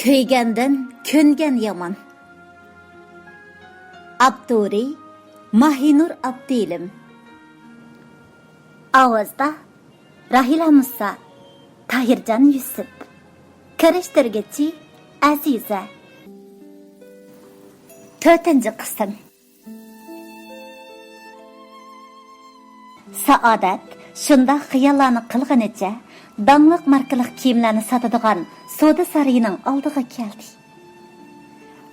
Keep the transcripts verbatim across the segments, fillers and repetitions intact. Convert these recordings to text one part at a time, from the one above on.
كۆيگەندىن كۆنگەن يامان. ئاپتورى ماھىنۇر ئابدىلىم. ئاۋازدا راھىلە مۇسا، تاھىرجان يۈسۈپ. كىرىشتۈرگۈچى ئەزىزە. تۆتىنچى قىسىم. سائادەت شۇنداق خىياللارنى قىلغىنىچە داڭلىق ماركىلىق كىيىملەرنى ساتىدىغان سودا سارىيىنىڭ ئالدىغا كەلدى.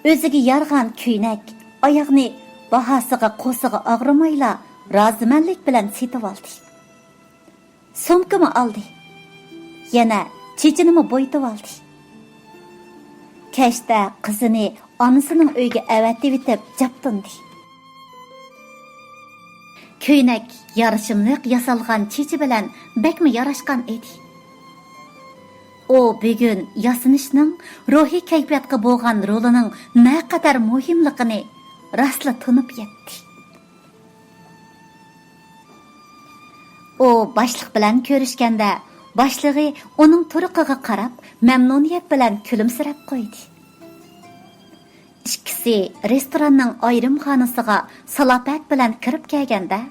ئۆزىگە يارىغان كۆينەك، ئاياغنى باھاسىغا قوسىقى ئاغرىمايلا رازىمەنلىك بىلەن سېتىۋالدى. سومكىمۇ ئالدى. يەنە چېچىنىمۇ بويىتىۋالدى. كەچتە قىزىنى ئانىسىنىڭ ئۆيىگە ئەۋەتىۋېتىپ جابدۇندى. كۆينەك يارىشىملىق ياسالغان چېچى بىلەن بەكمۇ ياراشقان ئىدى. ئۇ بۈگۈن ياسىنىشنىڭ روھىي كەيپىياتقا بولغان رولىنىڭ نەقەدەر مۇھىملىقىنى راستلا تونۇپ يەتتى. ئۇ باشلىق بىلەن كۆرۈشكەندە، باشلىقى ئۇنىڭ تۇرقىغا قاراپ، مەمنۇنىيەت بىلەن كۈلۈمسىرەپ قويدى. ئىككىسى رېستوراننىڭ ئايرىمخانىسىغا سالاپەت بىلەن كىرىپ كەلگەندە،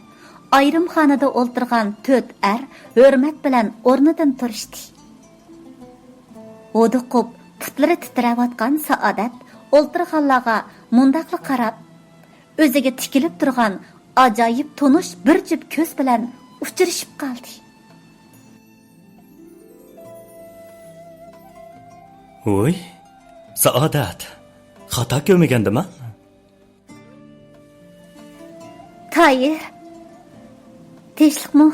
ئايرىمخانىدا ئولتۇرغان تۆت ئەر ھۆرمەت بىلەن ئورنىدىن تۇرۇشتى. ھودۇقۇپ، پۇتلىرى تىترەۋاتقان سائادەت ئولتۇرغانلارغا مۇنداقلا قاراپ، ئۆزىگە تىكىلىپ تۇرغان ئاجايىپ تونۇش بىر جۈپ كۆز بىلەن ئۇچرىشىپ قالدى. ۋوي، سائادەت، خاتا كۆرمىگەندىما؟ تايىر، تىنچلىقمۇ؟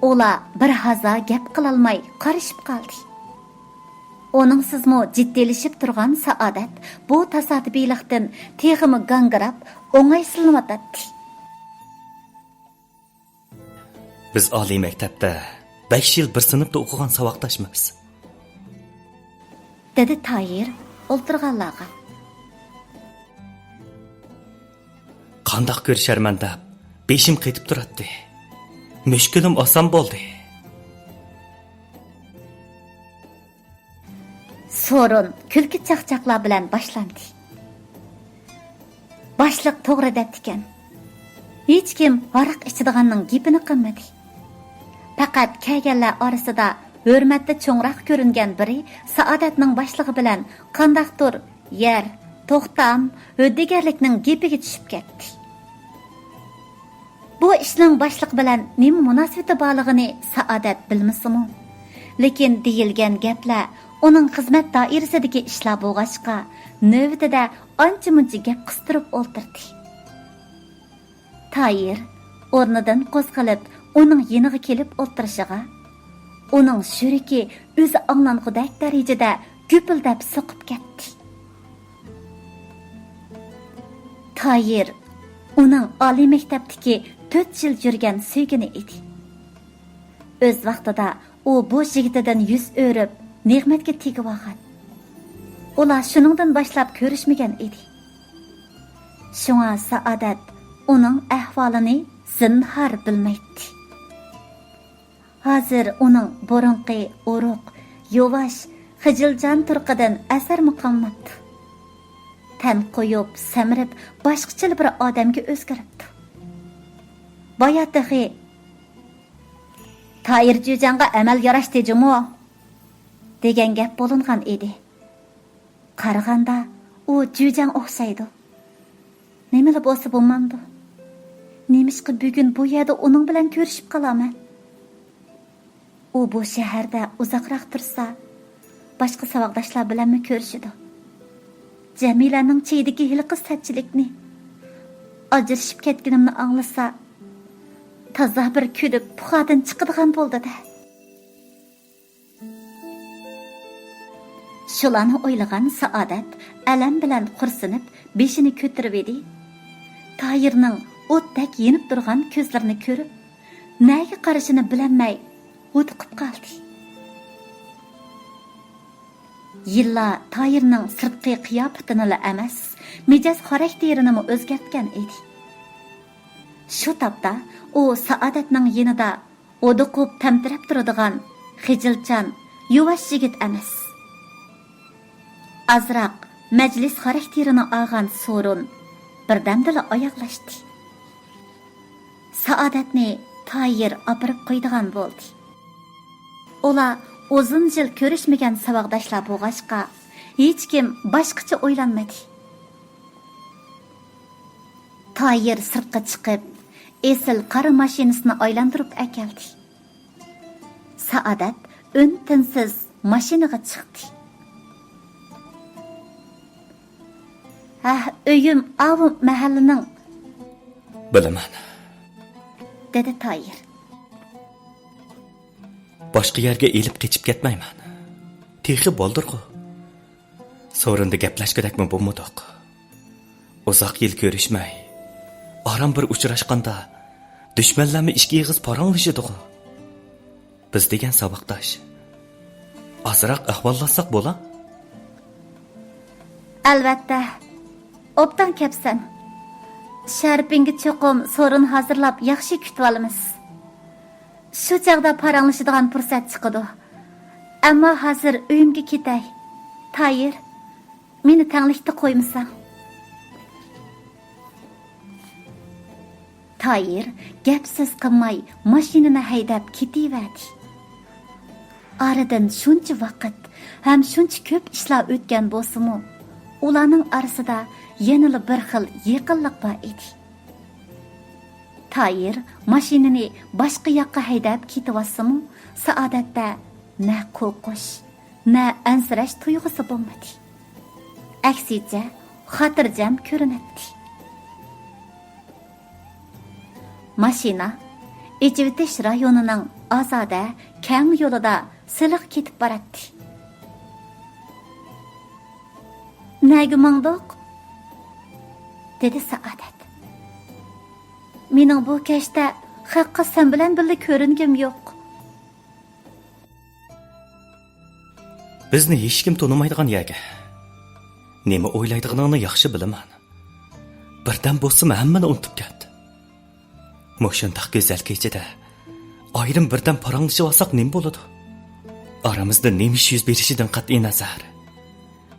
ئۇلار بىر ھازا گەپ قىلالماي قارىشىپ قالدى. ئۇنىڭسىزمۇ جىددىيلىشىپ تۇرغان سائادەت بۇ تاسادىپىيلىقتىن تېخىمۇ گاڭگىراپ، ئوڭايسىزلىنىۋاتاتتى. بىز ئالىي مەكتەپتە بەش يىل بىر سىنىپتا ئوقۇغان ساۋاقداشمىز. دېدى تايىر ئولتۇرغانلارغا. قانداق كۆرۈشەرمەن دەپ بېشىم قېتىپ تۇراتتى. مۈشكۈلۈم ئاسان بولدى. سورۇن كۈلكە چاقچاقلار بىلەن باشلاندى. باشلىق توغرا دەپتىكەن. ھېچكىم ھاراق ئىچىدىغاننىڭ گېپىنى قىلمىدى. پەقەت كەلگەنلەر ئارىسىدا ھۆرمەتتە چوڭراق كۆرۈنگەن بىرى سائادەتنىڭ باشلىقى بىلەن قانداقتۇر يەر، توختام، ھۆددىگەرلىكنىڭ گېپىگە چۈشۈپ كەتتى. بۇ ئىشنىڭ باشلىق بىلەن نېمە مۇناسىۋىتى بارلىقىنى سائادەت بىلمىسىمۇ، لېكىن دېيىلگەن گەپلەر ئۇنىڭ خىزمەت دائىرىسىدىكى ئىشلار بولغاچقا، نۆۋىتىدە ئانچە-مۇنچە گەپ قىستۇرۇپ ئولتۇردى. تايىر ئورنىدىن قوزغىلىپ، ئۇنىڭ يېنىغا كېلىپ ئولتۇرۇشىغا، ئۇنىڭ شۈرىكى ئۆزى ئاڭلانغۇدەك دەرىجىدە گۈپۈلدەپ سوقۇپ كەتتى. تايىر ئۇنىڭ ئالىي مەكتەپتىكى تۆت يىل يۈرگەن سۆيگىنى ئىدى. ئۆز ۋاقتىدا ئۇ بوش يىگىتىدىن يۈز ئۆرۈپ، نېمەتكە تېگىۋالغان. ئۇلار شۇنىڭدىن باشلاپ كۆرۈشمىگەن ئىدى. شۇڭا سائادەت ئۇنىڭ ئەھۋالىنى زىنھار بىلمەيتتى. ھازىر ئۇنىڭ بۇرۇنقى ئورۇق، يۇۋاش، خىجىلجان تۇرقىدىن ئەسەرمۇ قالماپتۇ. تەن قويۇپ، سەمرىپ، باشقىچىلا بىر ئادەمگە ئۆزگىرىپتۇ. بايا تېخى «تايىر جۈجەڭغا ئەمەل ياراشتى جۇمۇ» دېگەن گەپ بولۇنغان ئىدى. قارىغاندا ئۇ جۈجەڭ ئوخشايدۇ. نېمىلا بولسا بولمامدۇ؟ نېمىشقا بۈگۈن بۇ يەردە ئۇنىڭ بىلەن كۆرۈشۈپ قالامەن؟ ئۇ بۇ شەھەردە ئۇزاقراق تۇرسا، باشقا ساۋاقداشلار بىلەنمۇ كۆرۈشىدۇ. جەمىلەنىڭ چېيىدىكى ھېلىقى سەتچىلىكنى، ئاجرىشىپ كەتكىنىمنى ئاڭلىسا، تازا بىر كۈلۈپ پۇخادىن چىقىدىغان بولدى-دە. شۇلارنى ئويلىغان سائادەت ئەلەم بىلەن خورسىنىپ بېشىنى كۆتۈرۈۋىدى. تايىرنىڭ ئوتتەك يېنىپ تۇرغان كۆزلىرىنى كۆرۈپ، نەگە قارىشىنى بىلەلمەي ھودۇقۇپ قالدى. يىللار تايىرنىڭ سىرتقى قىياپىتىنىلا ئەمەس، مىجەز خاراكتېرىنىمۇ ئۆزگەرتكەن ئىدى. شۇ تاپتا ئۇ سائادەتنىڭ يېنىدا ھودۇقۇپ تەمتىرەپ تۇرىدىغان خىجىلچان، يۇۋاش يىگىت ئەمەس. ئازراق مەجلىس خاراكتېرىنى ئالغان سورۇن بىردەمدىلا ئاياغلاشتى. سائادەتنى تايىر ئاپىرىپ قويىدىغان بولدى. ئۇلار ئۇزۇن يىل كۆرۈشمىگەن ساۋاقداشلار بولغاچقا، ھېچكىم باشقىچە ئويلانمىدى. تايىر سىرتقا چىقىپ، ئېسىل قارا ماشىنىسىنى ئايلاندۇرۇپ ئەكەلدى. سائادەت ئۈن-تىنسىز ماشىنىغا چىقتى. ھە، ئۆيۈم ئاۋۇ مەھەللىنىڭ. بىلىمەن، دېدى تايىر. باشقا يەرگە ئېلىپ قېچىپ كەتمەيمەن. تېخى بالدۇرغۇ. سورۇندا گەپلەشكۈدەكمۇ بولمىدۇق. ئۇزاق يىل كۆرۈشمەي، ئاران بىر ئۇچراشقاندا، دۈشمەنلەرمۇ ئىككى ئېغىز پاراڭلىشىدىغۇ. بىز دېگەن ساۋاقداش. ئازراق ئەھۋاللاشساق بولا؟ ئەلۋەتتە. ئوبدان كەپسەن. شەرىپىڭگە چوقۇم سورۇن ھازىرلاپ ياخشى كۈتۈۋالىمىز. شۇ چاغدا پاراڭلىشىدىغان پۇرسەت چىقىدۇ. ئەمما ھازىر ئۆيۈمگە كېتەي. تايىر، مېنى تەڭلىكتە قويمىساڭ. تايىر گەپ-سۆز قىلماي ماشىنىنى ھەيدەپ كېتىۋەردى. ئارىدىن شۇنچە ۋاقىت ھەم شۇنچە كۆپ ئىشلار ئۆتكەن بولسىمۇ، ئۇلارنىڭ ئارىسىدا يەنىلا بىر خىل يېقىنلىق بار ئىدى. تايىر ماشىنىنى باشقا ياققا ھەيدەپ كېتىۋاتسىمۇ، سائادەتتە نە قورقۇش، نە ئەنسىرەش تۇيغۇسى بولمىدى. ئەكسىچە، خاتىرجەم كۆرۈنەتتى. ماشىنا ئېچىۋېتىش رايونىنىڭ ئازادە، كەڭ يولىدا سىلىق كېتىپ باراتتى. نەگە ماڭدۇق؟ دېدى سائادەت. مېنىڭ بۇ كەچتە خەققە سەن بىلەن بىللە كۆرۈنگۈم يوق. بىزنى ھېچكىم تونۇمايدىغان يەرگە. نېمە ئويلايدىغىنىڭنى ياخشى بىلىمەن. بىردەم بولسىمۇ ھەممىنى ئۇنتۇپ كەت. مۇشۇنداق گۈزەل كېچىدە ئايرىم بىردەم پاراڭلىشىۋالساق نېمە بولىدۇ؟ ئارىمىزدا نېمە ئىش يۈز بېرىشىدىن قەتئىينەزەر،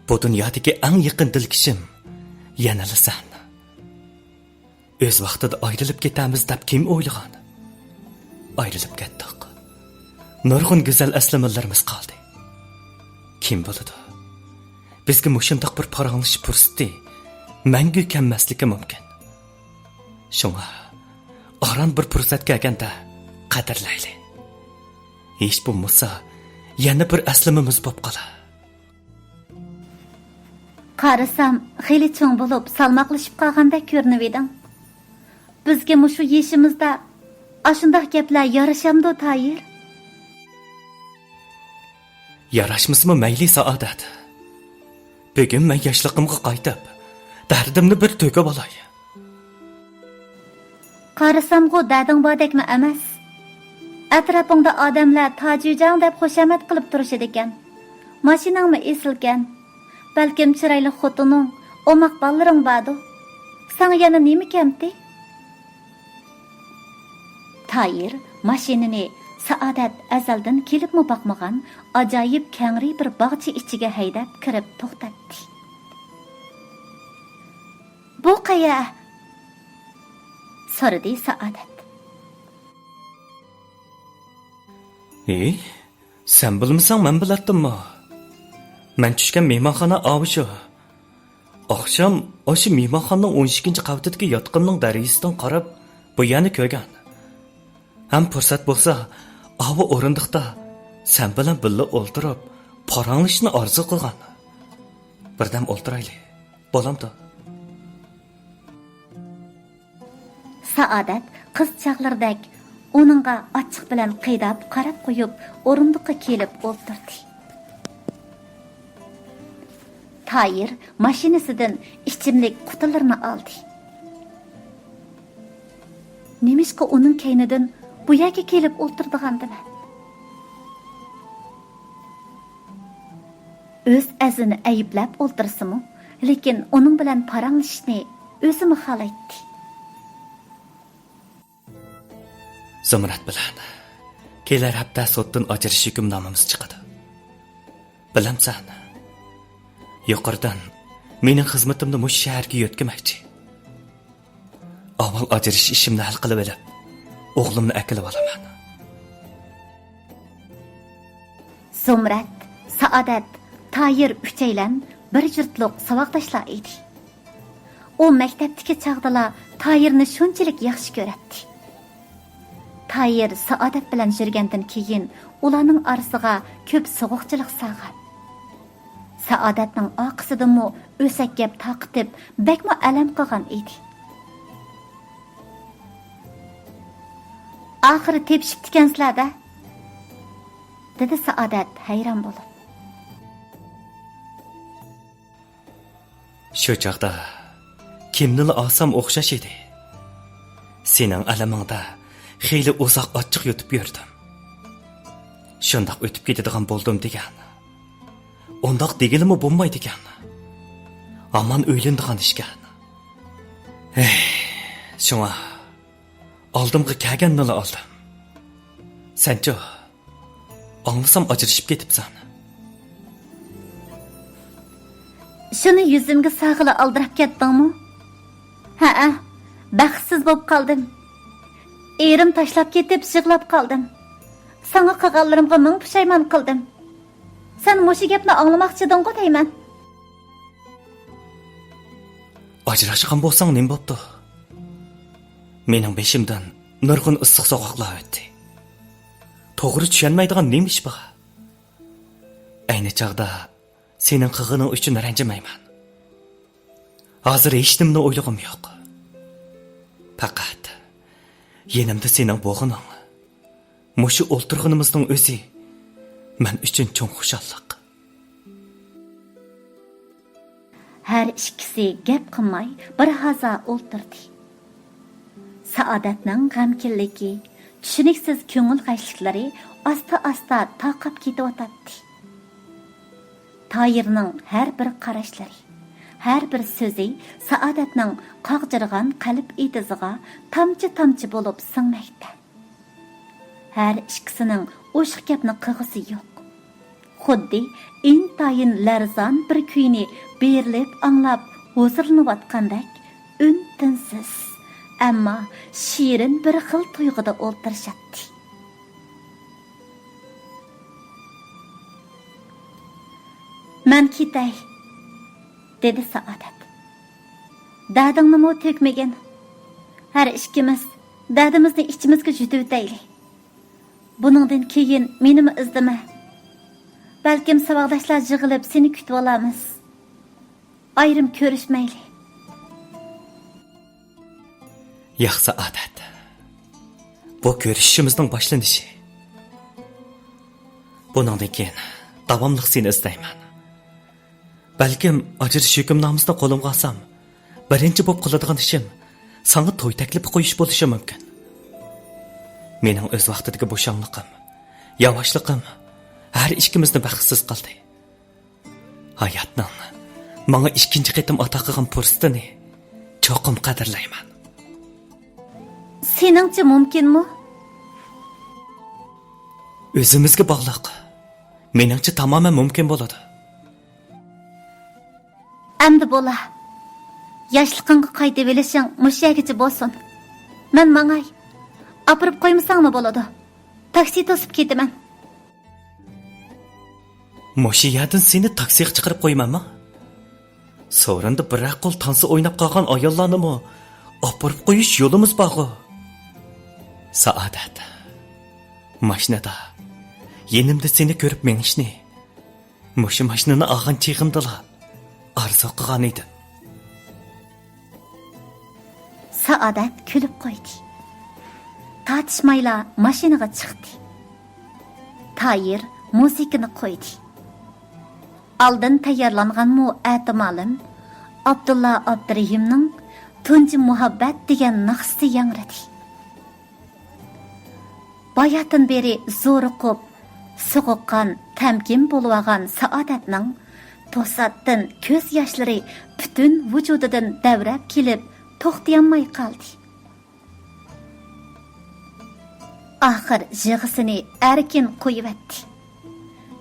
بۇ دۇنيادىكى ئەڭ يېقىن دىلكىشىم يەنىلا سەن. ئۆز ۋاقتىدا ئايرىلىپ كېتەرمىز دەپ كىم ئويلىغان؟ ئايرىلىپ كەتتۇق. نۇرغۇن گۈزەل ئەسلىمىلىرىمىز قالدى. كىم بىلىدۇ؟ بىزگە مۇشۇنداق بىر پاراڭلىشىش پۇرسىتى مەڭگۈ كەلمەسلىكى مۇمكىن. شۇڭا، ئاران بىر پۇرسەت كەلگەندە قەدىرلەيلى. ھېچ بولمىسا، يەنە بىر ئەسلىمىمىز بولۇپ قالار. قارىسام، خېلى چوڭ بولۇپ، سالماقلىشىپ قالغاندەك كۆرۈنۈۋىدىڭ. بىزگە مۇشۇ يېشىمىزدا ئاشۇنداق گەپلەر يارىشامدۇ، تايىر؟ ياراشمىسىمۇ مەيلى، سائادەت. بۈگۈن مەن ياشلىقىمغا قايتىپ، دەردىمنى بىر تۆكۈپ ئالاي. قارىسامغۇ دەردىڭ باردەكمۇ ئەمەس. ئەتراپىڭدا ئادەملەر تاجۈجاڭ دەپ خۇشامەت قىلىپ تۇرۇشىدىكەن. ماشىناڭمۇ ئېسىلكەن. بەلكىم چىرايلىق خوتۇنۇڭ، ئوماق بالىلىرىڭ باردۇ. ساڭا يەنە نېمە كەمتى؟ تايىر ماشىنىنى سائادەت ئەزەلدىن كېلىپمۇ باقمىغان ئاجايىپ كەڭرى بىر باغچە ئىچىگە ھەيدەپ كىرىپ توختاتتى. بۇ قەيەر؟ سورىدى سائادەت. ھېي، سەن بىلمىسەڭ مەن بىلەتتىممۇ؟ مەن چۈشكەن مېھمانخانا ئاۋۇ شۇ. ئاخشام ئاشۇ مېھمانخانىنىڭ ئون ئىككىنچى قەۋىتىدىكى ياتىقىمنىڭ دېرىزىسىدىن قاراپ بۇ يەرنى كۆرگەن. ھەم پۇرسەت بولسا، ئاۋۇ ئورۇندۇقتا سەن بىلەن بىللە ئولتۇرۇپ پاراڭلىشىشنى ئارزۇ قىلغان. بىردەم ئولتۇرايلى، بولامدۇ؟ سائادەت قىز چاغلىرىدەك ئۇنىڭغا ئاچچىق بىلەن قىيداپ قاراپ قويۇپ، ئورۇندۇققا كېلىپ ئولتۇردى. تايىر ماشىنىسىدىن ئىچىملىك قۇتىلىرىنى ئالدى. نېمىشقا ئۇنىڭ كەينىدىن بۇ يەرگە كېلىپ ئولتۇرىدىغاندىمەن؟ ئۆز ئەزىنى ئەيىبلەپ ئولتۇرسىمۇ، لېكىن ئۇنىڭ بىلەن پاراڭلىشىشنى ئۆزىمۇ خالايتتى. زۇمرەت بىلەن كېلەر ھەپتە سوتتىن ئاجرىشىش ھۆكۈمنامىمىز چىقىدۇ. بىلەمسەن، يۇقىرىدىن مېنىڭ خىزمىتىمنى مۇشۇ شەھەرگە يۆتكىمەكچى. ئاۋۋال ئاجرىشىش ئىشىمنى ھەل قىلىۋېلىپ، ئوغلۇمنى ئەكېلىۋالىمەن. زۇمرەت، سائادەت، تايىر ئۈچەيلەن بىر يۇرتلۇق ساۋاقداشلار ئىدى. ئۇ مەكتەپتىكى چاغدىلا تايىرنى شۇنچىلىك ياخشى كۆرەتتى. تايىر سائادەت بىلەن يۈرگەندىن كېيىن، ئۇلارنىڭ ئارىسىغا كۆپ سوغۇقچىلىق سالغان. سائادەتنىڭ ئارقىسىدىنمۇ ئۆسەك گەپ تارقىتىپ، بەكمۇ ئەلەم قىلغان ئىدى. «ئاخىرى تېپىشىپتىكەنسىلەر-دە!» دېدى سائادەت ھەيران بولۇپ. شۇ چاغدا كىمنىلا ئالسام ئوخشاش ئىدى. سېنىڭ ئەلىمىڭدە خېلى ئۇزاق ئاچچىق يۇتۇپ يۈردۈم. شۇنداق ئۆتۈپ كېتىدىغان بولدۇم دېگەن. ئۇنداق دېگىلىمۇ بولمايدىكەن. ھامان ئۆيلىنىدىغان ئىشكەن. ھەي، شۇڭا ئالدىمغا كەلگەننىلا ئالدىم. سەنچۇ؟ ئاڭلىسام ئاجرىشىپ كېتىپسەن. شۇنى يۈزۈمگە سالغىلى ئالدىراپ كەتتىڭمۇ؟ ھەئە، بەختسىز بولۇپ قالدىم. ئېرىم تاشلاپ كېتىپ يىغلاپ قالدىم. ساڭا قىلغانلىرىمغا مىڭ پۇشايمان قىلدىم. سەن مۇشۇ گەپنى ئاڭلىماقچىدىڭغۇ دەيمەن. ئاجراشقان بولساڭ نېمە بوپتۇ؟ مېنىڭ بېشىمدىن نۇرغۇن ئىسسىق سوغۇقلار ئۆتتى. توغرا چۈشەنمەيدىغان نېمە ئىش بار؟ ئەينى چاغدا سېنىڭ قىلغىنىڭ ئۈچۈن رەنجىمەيمەن. ھازىر ھېچنېمىنى ئويلىغۇم يوق. پەقەت يېنىمدا سېنىڭ بولغىنىڭ، مۇشۇ ئولتۇرغىنىمىزنىڭ ئۆزى مەن ئۈچۈن چوڭ خۇشاللىق. ھەر ئىككىسى گەپ قىلماي بىر ھازا ئولتۇردى. سائادەتنىڭ غەمكىنلىكى، چۈشىنىكسىز كۆڭۈل غەشلىكلىرى ئاستا-ئاستا تارقاپ كېتىۋاتاتتى. تايىرنىڭ ھەر بىر قاراشلىرى، ھەر بىر سۆزى سائادەتنىڭ قاغجىرىغان قەلب ئېتىزىغا تامچە-تامچە بولۇپ سىڭمەكتە. ھەر ئىككىسىنىڭ ئوشۇق گەپنى قىلغۇسى يوق. خۇددى ئىنتايىن لەرزان بىر كۈينى بېرىلىپ ئاڭلاپ ھۇزۇرلىنىۋاتقاندەك ئۈن-تىنسىز، ئەمما شېرىن بىر خىل تۇيغۇدا ئولتۇرۇشاتتى. «مەن كېتەي،» دېدى سائادەت. «دەردىڭنىمۇ تۆكمىگىن. ھەر ئىككىمىز دەردىمىزنى ئىچىمىزگە يۇتۇۋېتەيلى. بۇنىڭدىن كېيىن مېنىمۇ ئىزدىمە. بەلكىم ساۋاقداشلار يىغىلىپ سېنى كۈتۈۋالارمىز. ئايرىم كۆرۈشمەيلى.» ياق، سائادەت. بۇ كۆرۈشۈشىمىزنىڭ باشلىنىشى. بۇنىڭدىن كېيىن داۋاملىق سېنى ئىزدەيمەن. بەلكىم ئاجرىشىش ھۆكۈمنامىسىنى قولۇمغا ئالسام، بىرىنچى بولۇپ قىلىدىغان ئىشىم ساڭا توي تەكلىپى قويۇش بولۇشى مۇمكىن. مېنىڭ ئۆز ۋاقتىدىكى بوشاڭلىقىم، ياۋاشلىقىم ھەر ئىككىمىزنى بەختسىز قىلدى. ھاياتنىڭ ماڭا ئىككىنچى قېتىم ئاتا قىلغان پۇرسىتىنى چوقۇم قەدىرلەيمەن. سېنىڭچە مۇمكىنمۇ؟ ئۆزىمىزگە باغلىق. مېنىڭچە تامامەن مۇمكىن بولىدۇ. ئەمدى بولا. ياشلىقىڭغا قايتىۋېلىشىڭ مۇشۇ يەرگىچە بولسۇن. مەن ماڭاي. ئاپىرىپ قويمىساڭمۇ بولىدۇ. تاكسى توسۇپ كېتىمەن. مۇشۇ يەردىن سېنى تاكسىغا چىقىرىپ قويىمەنما؟ سورۇندا بىرەر قول تانسا ئويناپ قالغان ئاياللارنىمۇ ئاپىرىپ قويۇش يولىمىز بارغۇ. سائادەت، ماشىنىدا يېنىمدا سېنى كۆرۈپ مېڭىشنى مۇشۇ ماشىنىنى ئالغان چېغىمدىلا ئارزۇ قىلغان ئىدىم. سائادەت كۈلۈپ قويدى. تارتىشمايلا ماشىنىغا چىقتى. تايىر مۇزىكىنى قويدى. ئالدىن تەييارلانغانمۇ ئەتىمالىم ئابدۇللا ئابدۇرېھىمنىڭ تۇنجى مۇھەببەت دېگەن ناخشىسى ياڭرىدى. باياتىن بېرى زورۇقۇپ، سوغۇققان، تەمكىن بولۇۋالغان سائادەتنىڭ توساتتىن كۆز ياشلىرى پۈتۈن ۋۇجۇدىدىن دەۋرەپ كېلىپ توختىيالماي قالدى. ئاخىر يىغىسىنى ئەركىن قويۇۋەتتى.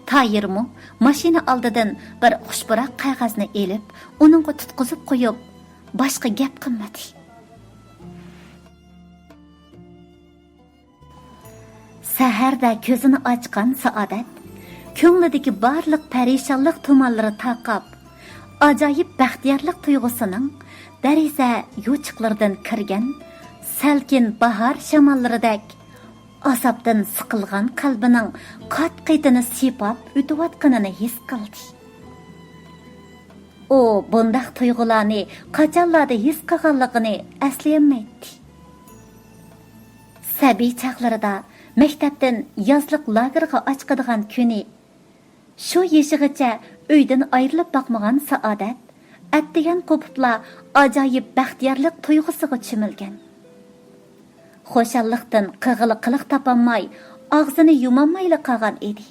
تايىرمۇ ماشىنا ئالدىدىن بىر خۇش پۇراق قەغەزنى ئېلىپ، ئۇنىڭغا تۇتقۇزۇپ قويۇپ، باشقا گەپ قىلمىدى. سەھەردە كۆزىنى ئاچقان سائادەت كۆڭلىدىكى بارلىق پەرىشانلىق تۇمانلىرى تارقاپ، ئاجايىپ بەختىيارلىق تۇيغۇسىنىڭ دېرىزە يوچۇقلىرىدىن كىرگەن سەلكىن باھار شاماللىرىدەك ئازابتىن سىقىلغان قەلبىنىڭ قات-قېتىنى سىيپاپ ئۆتۈۋاتقىنىنى ھېس قىلدى. ئۇ بۇنداق تۇيغۇلارنى قاچانلاردا ھېس قىلغانلىقىنى ئەسلىيەلمەيتتى. سەبىي چاغلىرىدا مەكتەپتىن يازلىق لاگېرغا ئاچىقىدىغان كۈنى، شۇ يېشىغىچە ئۆيدىن ئايرىلىپ باقمىغان سائادەت ئەتىگەن قوپۇپلا ئاجايىپ بەختىيارلىق تۇيغۇسىغا چۆمۈلگەن. خۇشاللىقتىن قىلغىلى قىلىق تاپالماي، ئاغزىنى يۇمالمايلا قالغان ئىدى.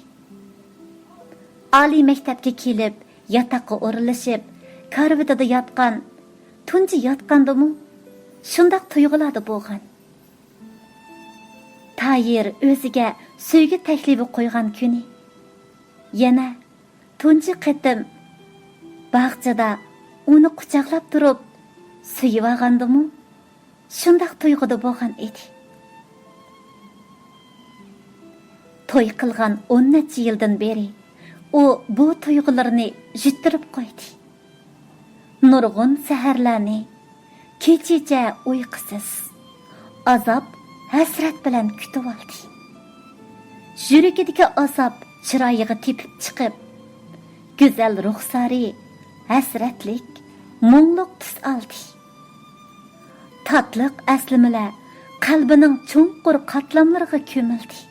ئالىي مەكتەپكە كېلىپ، ياتاققا ئورۇنلىشىپ، كارىۋىتىدا ياتقان، تۇنجى ياتقاندىمۇ شۇنداق تۇيغۇلاردا بولغان. تايىر ئۆزىگە سۆيگۈ تەكلىپى قويغان كۈنى، يەنە تۇنجى قېتىم باغچىدا ئۇنى قۇچاقلاپ تۇرۇپ سۆيۈۋالغاندىمۇ شۇنداق تۇيغۇدا بولغان ئىدى. توي قىلغان ئون نەچچە يىلدىن بېرى ئۇ بۇ تۇيغۇلىرىنى يىتتۈرۈپ قويدى. نۇرغۇن سەھەرلەرنى كېچىچە ئۇيقۇسىز، ئازاب، ھەسرەت بىلەن كۈتۈۋالدى. يۈرىكىدىكى ئازاب چىرايىغا تېپىپ چىقىپ، گۈزەل رۇخسارى ھەسرەتلىك، مۇڭلۇق تۈس ئالدى. تاتلىق ئەسلىمىلەر قەلبىنىڭ چوڭقۇر قاتلاملىرىغا كۆمۈلدى.